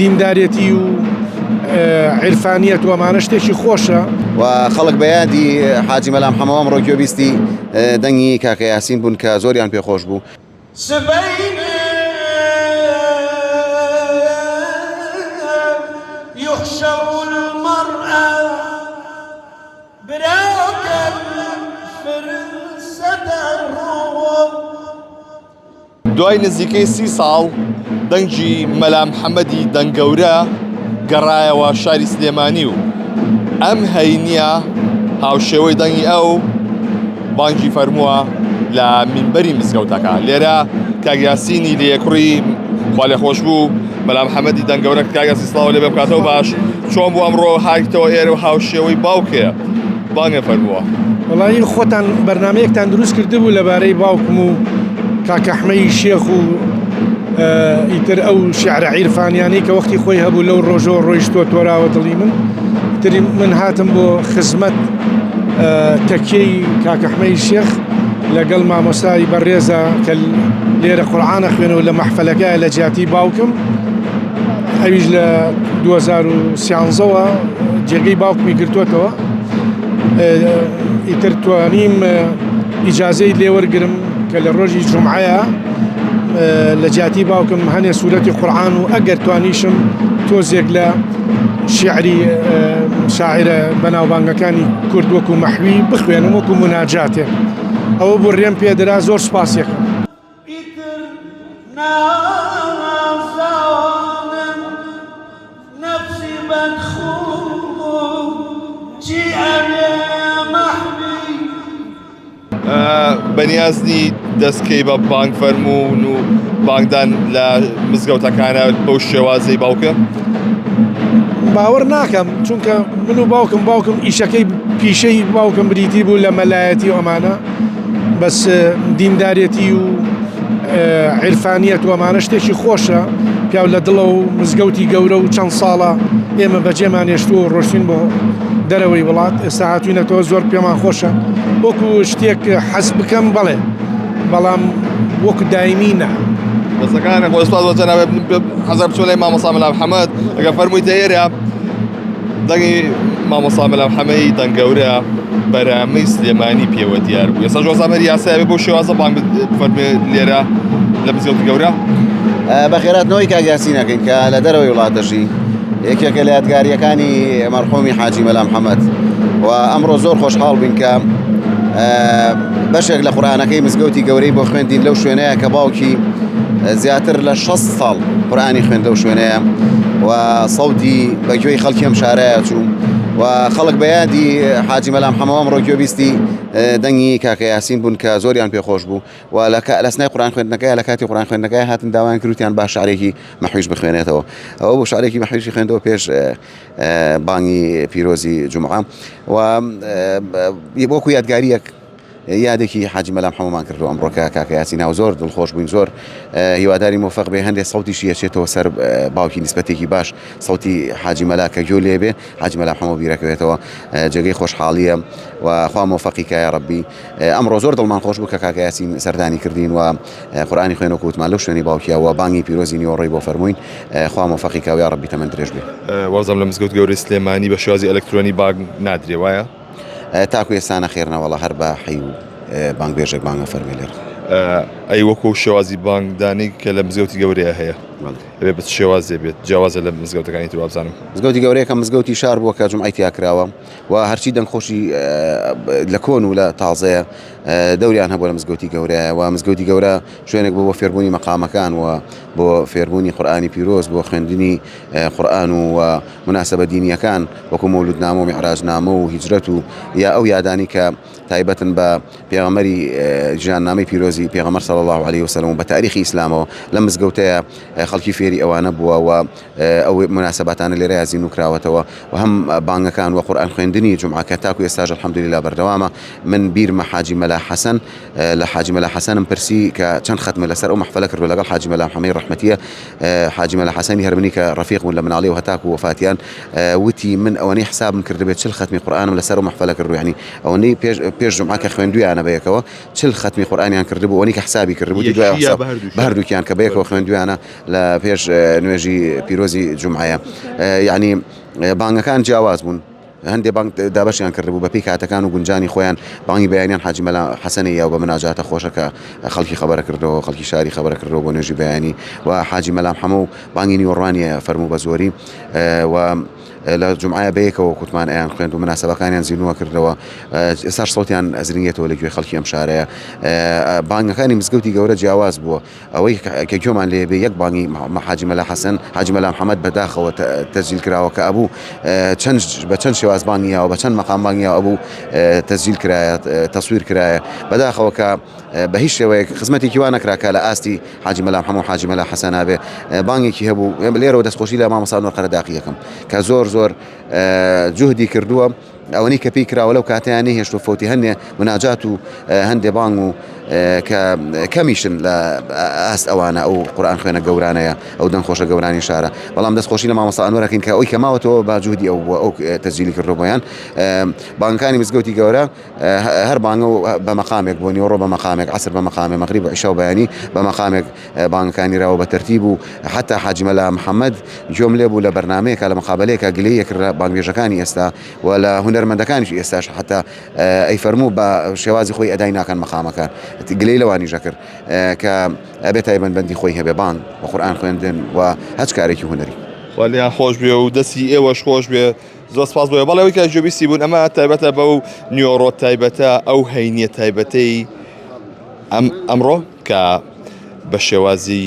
دیندارێتی و عیرفانیەت و ئەمانە شتێکی خۆشە. و خەڵک بە یادی حاجی مەلا محەمەوە ئەمڕۆ گوێبیستی دەنگی کاکە یاسین بوون کە زۆریان پێ خۆش بوو. سبەینێ یحشر المرء براکەم فرسەتە ڕۆ. دوای نزیکەی سی ساڵ دەنگی مەلا محەمەدی دەنگگەورە گەڕایەوە شاری سلێمانی و ئەم هەینییە هاوشێوەی دەنگی ئەو بانگی فەرمووە لە مینبەری مزگەوتەکە لێرە کاک یاسینی لێکوڕی خوالێخۆشبوو مەلا محەمەدی دەنگگەورە کاک یاسین سڵاو لێ بکاتەوە باش چۆن بوو ئەمڕۆ هاتیتەوە ئێرە و هاوشێوەی باوکێ بانگێ فەرمووە. وەڵایی خۆتان بەرنامەیەکتان دروست کردبوو لەبارەی باوکم و کاک ئەحمەی شێخ و ئیتر ئەو شعرە عیرفانیانەی کە وەختی خۆی هەبوو لەو ڕۆژەوە ڕۆیشتووە تۆراوە دڵی من تری من هاتم بۆ خزمەت تەکیەی کاک ئەحمەی شێخ لەگەڵ مامۆستای بەڕێزە کە لێرە قورعانە خوێنەوە لە مەحفەلەکە لە جیاتی باوکم ئەویش لە 2013ەوە جێگەی باوکمی گرتووەتەوە ئیتر توانیم ئیجازەی لێوەرگرم کە لە ڕۆژی جومعەیە لە جیاتی باوکم هەنێ سوورەتی قورآن و ئەگەر توانیشم تۆزێک لە شعری شاعرە بەناوبانگەکانی کورد وەکو مەحوی بخوێنم وەکو مناجاتێک ئەوە بۆ ڕێم پێدرا زۆر سپاسێکم. ئیتر نازانم نەفسی بەدخوو چی ئەوێ مەحوی. بەنیاز نی دەست کەی بە بانگ فەرموون و بانگدان لە مزگەوتەکانە بەو شێوازەی باوکە؟ باوەڕ ناکەم چونکە من و باوکم باوکم ئیشەکەی پیشەی باوکم بریتی بوو لە مەلایەتی و ئەمانە بەس دیندارێتی و عیرفانیەت و ئەمانە شتێکی خۆشە پیاو لە دڵە و مزگەوتی گەورە و چەند ساڵە ئێمە بەجێمان هێشتووە و ڕۆشتین بۆ دەرەوەی وڵات ئێستا هاتوینەتەوە زۆر پێمان خۆشە وەکو شتێک حەز بکەم بەڵێ بەڵام وەکو دایمی نا. دەستەکانت خۆش سوپاس بۆ جەنابت حەزم بچمە لای مامۆستا مەلا محەمەد ئەگەر فەرموویتە ئێرە دەنگی مامۆستا مەلا محەمەی دەنگ گەورە بەرامەی سلێمانی پێوە دیار بوو ئێستا ژۆزان هەر یاسایە بێ بەو شێوازە بانگ فەرمێ لێرە لە مزگەوتی گەورە بەخێراتنەوەی کاک یاسین ئەکەین کە لە دەرەوەی وڵات دەژی یەکێکە لە یادگاریەکانی مەرحومی حاجی مەلا محەممەد و ئەمڕۆ زۆر خۆشحاڵ بووین کە بەشێک لە قورآانەکەی مزگەوتی گەورەی بۆ خوێندین لەو شوێنەیە کە باوکی زیاتر لە 6 ساڵ قورآانی خوێند لەو شوێنەیە و سەوتی بە گوێی خەڵکی ئەم شارەیە چوو و خەڵک بە یادی حاجی مەلا محەمەوە ئەمڕۆ گوێبیستی دەنگی کاکە یاسین بوون کە زۆریان پێخۆش بوو و لە لەسنای قورآن خوێندنەکەی لە کاتی قورآن خوێندنەکەی هاتن داوایان کردیان با شعرێکی مەحویش بخوێنێتەوە ئەوە بۆ شعرێکی مەحویشی خوێندەوە پێش بانگی پیرۆزی جومعە و وەکو یادگاریەک یادێکی حاجی مەلا محەمەمان کردو ئەمڕۆ کە کاکە یاسین هاو زۆر دڵخۆش بووین زۆر هیواداری مۆفەق بێ هەندێک سەوتیشی ئەچێتەوە سەر باوکی نیسبەتێکی باش سەوتی حاجی مەلا کە گوێ لێ بێ حاجی مەلا محەمە بیرەکەوێتەوە جێگەی خۆشحاڵیە و خوا مۆفەقی کە یا ڕەبی ئەمڕۆ زۆر دڵمان خۆش بوو کە کاکە یاسین سەردانی کردین و قورئانی خوێن وەکو وتمان لەو شوێنی باوکیە و بانگی پیرۆزی نیوەڕۆی بۆ فەرمووین خوا مۆفەقی کە و یا ڕەبی تەمەن درێژ بێ. وابزانم لە مزگەوت گەورەی سلێمانی بە شێوازی ئەلکترۆنی بانگ نادرێ وایە؟ تاکو ئێستا نەخێر نەوەڵا هەر بە حەی و بانگبێژێک بانگ ئەفەرمێ لێرە. ئەی وەکو ئەو شێوازی بانگدانەی کە لە مزگەوتی گەورەیە هەیە ئەبێ بە چ شێوازێ بێت جیاوازە لە مزگەوتەکانی تر وابزانم؟ مزگەوتی گەورەیە کە مزگەوتی شار بووە کە جومعەی تیا کراوە و هەرچی دەنگخۆشی لە کۆن و لە تازەیە دەوریان هەبووە لە مزگەوتی گەورەیە و مزگەوتی گەورە شوێنێک بوو بۆ فێربوونی مەقامەکان و بۆ فێربوونی قورئانی پیرۆز بۆ خوێندنی قورئان و موناسەبە دینییەکان وەکو مەولودنامە و میعراجنامە و هیجرەت و یا ئەو یادانەی کە تایبەتن بە پێغەمبەری ژیاننامەی پیرۆزی پێغەمبەر صلی اللە علیه وسلم و بە تاریخی ئیسلامەوە لەم مزگەوتەیە خەڵکی فێری ئەوانە بووە و ئەو موناسەباتانە لێرەیا زیندوو کراوەتەوە و هەم بانگەکان و قورئان خوێندنی جومعە کە تاکو ئێستاش الحمدللە بەردەوامە من بیرمە حاجی مەلا حەسەن لە حاجی مەلا حەسەنم پرسی کە چەند خەتمە لەسەر ئەو مەحفەلە کردووە لەگەڵ حاجی مەلا محەمەی ڕەحمەتیە حاجی مەلا حەسەنی هەرمنی کە ڕەفیق بوون لە مناڵی و هەتاکو وەفاتیان وتی من ئەوەنەی حسابم کردبێت چل خەتمی قورئانم لەسەر ئەو مەحفەلە کردووە یعنی ئەوەنەی پێش پێش جومعە کە خوێندویانە بەیەکەوە چل خەتمی قورئانیان کردبوو ئەوەنەی کە حسابی کردبوو دوای حساب بە هەردووکیان کە بەیەکەوە خوێندویانە لە. لە پێش نوێژی پیرۆزی جومعەیە یعنی بانگەکان جیاواز بوون هەندێ بانگ دابەشیان کردبوو بەپێی کاتەکان و گونجانی خۆیان بانگی بەیانیان حاجی مەلا حەسەنی یاو بە مناجاتە خۆشەکە خەڵکی خەبەرە کردەوە خەڵکی شاری خەبەرە کردەوە بۆ نوێژی بەیانی و حاجی مەلام حەمە و بانگی نیوەڕوانیە فەرموو بە زۆری و لە جومعە بەیەکەوە کوتمان ئەیان خوێند و مناسبەکانیان زیینوە کردەوە ئێستاش سەوتیان ئەزرینگێتەوە لە گوێی خەڵکی ئەم شارەیە بانگەکانی مزگەوتی گەورە جیاواز بووە ئەوەی کە گوێمان لێ بێ یەک بانگی حاجی مەلا حەسەن حاجی مەلا محەممەد بەداخەوە تەسجیل کراوە کە ئەبوو چەند بە چەند شێواز بانگی یاوە بە چەند مەقام بانگی یاوە ئەبوو تەسجیل کرایە تەسویر کرایە بەداخەوە کە بە هیچ شێوەیەک خزمەتێکی وا نەکرا کە لە ئاستی حاجی مەلا محەممەد و حاجی مەلا حەسەن نابێ بانگێکی هەبوو لێرەوە دەستخۆشی لە مامۆستا نوور قەرەداقی یەکەم کە زۆر زۆر جوهدی کردووە ئەوەنەی کە پێی کراوە لەو کاتەیان نەیهێشتوە فەوتی هەندێ مناجات و هەندێ بانگ و کە کەمیشن لە ئاست ئەوانە ئەو قورآن خوێنە گەورانەیە ئەو دەنگ خۆشە گەورانی شارە بەڵام دەست خۆشی لە مامۆستا ئەنوەرەکەین کە ئەوی کە ماوەتەوە با جوهدی ئەو بووە ئەو تەسجیلی کردو بۆیان بانگەکانی مزگەوتی گەورە هەر بانگە و بە مەقامێک بۆ نیوەڕۆ بە مەقامێک عەسر بە مەقامێ مەغریب و عیشا و بەیانی بە مەقامێک بانگەکانی راوە بە تەرتیب و حەتا حاجی مەلا محەمەد گوێم لێ بوو لە بەرنامەیەکا لە مقابەلەیەکا گلەیی ئەکرد لە بانگبێژەکانی ئێستا و لە هونەرمەندەکانیش ئێستاش حەتا ئەیفەرموو بە شێوازی خۆی ئەدای ناکەن مەقامەکان گلەی لەوانیش ئەکرد کە ئەبێ تایبەتمەندی خۆی هەبێ بانگ و قورئان خوێندن و هەچ کارێکی هونەری. خوا لێیان خۆش بێ و دەستی ئێوەش خۆش بێ زۆر سپاس بۆیە بەڵێ ئەوەی کە گوێبیستی بوون ئەمە تایبەتە بەو نیۆڕۆ تایبەتە ئەو هەینیە تایبەتەی ئەم ئەمڕۆ کە بە شێوازی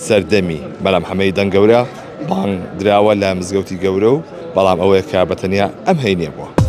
سەردەمی مەلا محەمەدی دەنگ گەورە بانگ دراوە لە مزگەوتی گەورە و بەڵام ئەوەیە کە بە تەنیا ئەم هەینیە بووە.